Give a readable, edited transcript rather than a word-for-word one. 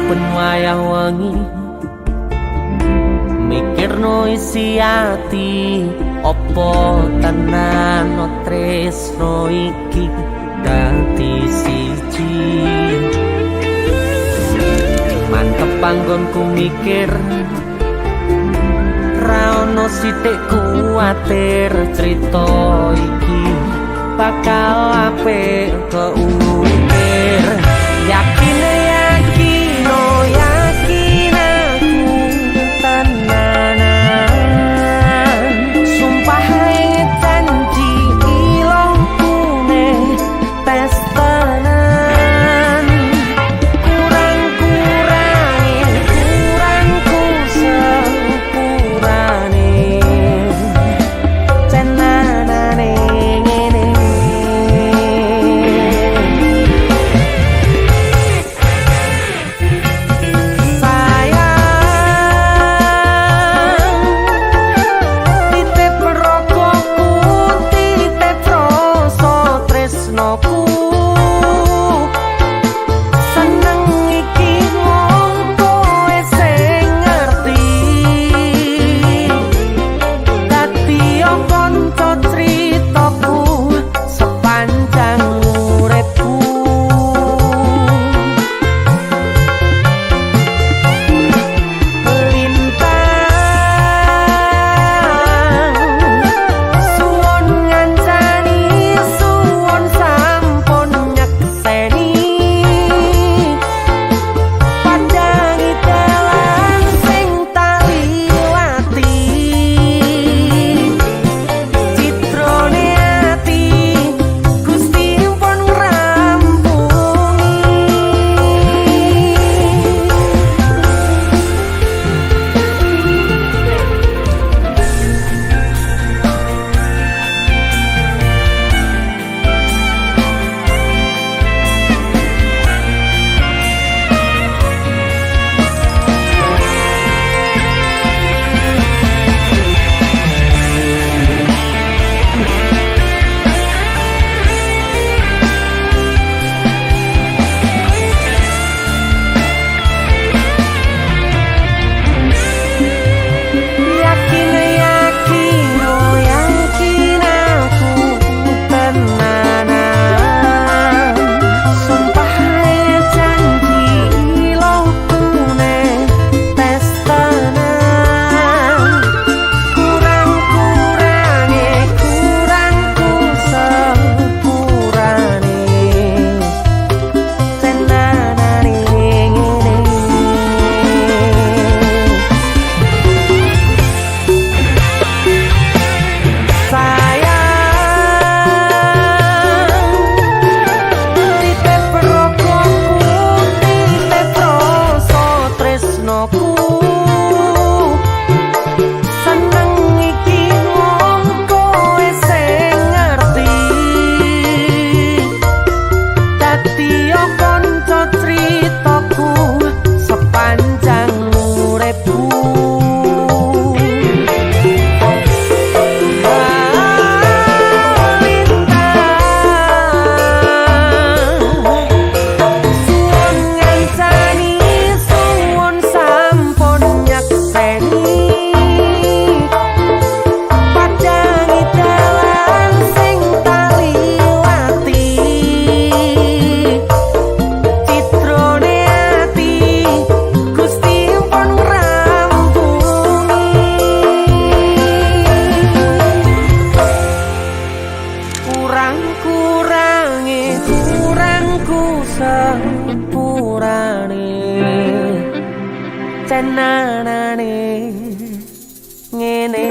Saben wayah wengi mikirno isi ati, opo tenan tresno iki dadi siji. Mantep panggonku mikir, ra ono sithik kuwatir, crita iki bakal apik keukir. Yakin yakin oh yakin aku tenanan, sumpah janji ilokune tes tenan. Kurang kurange kurangku sepurane, cenanane ngene. Sayang, titip rokokku, titip rasa tresnoku. Seneng iki mung kowe sing ngerti. Dadi kanca critaku sepanjang uripku. Lintang suwun ngancani, suwun sampun nyekseni, padangi dalan sing tak liwati. Citrane ati Gusti pun ngrampungi. Yakin yakin oh yakin aku tenanan, sumpah janji ilokune tes tenan. Kurang kurange kurangku sepurane, cenanane ngene. Sayang, titip rokokku, titip rasa tresnoku. Seneng iki mung kowe sing ngerti. Dadi kanca critaku sepanjang uripku. Lintang suwun ngancani, suwun sampun nyekseni, padangi dalan sing tak liwati. Citrane ati Gusti pun ngrampungi. Kurang kurange kurangku sepurane, cenanane ngene.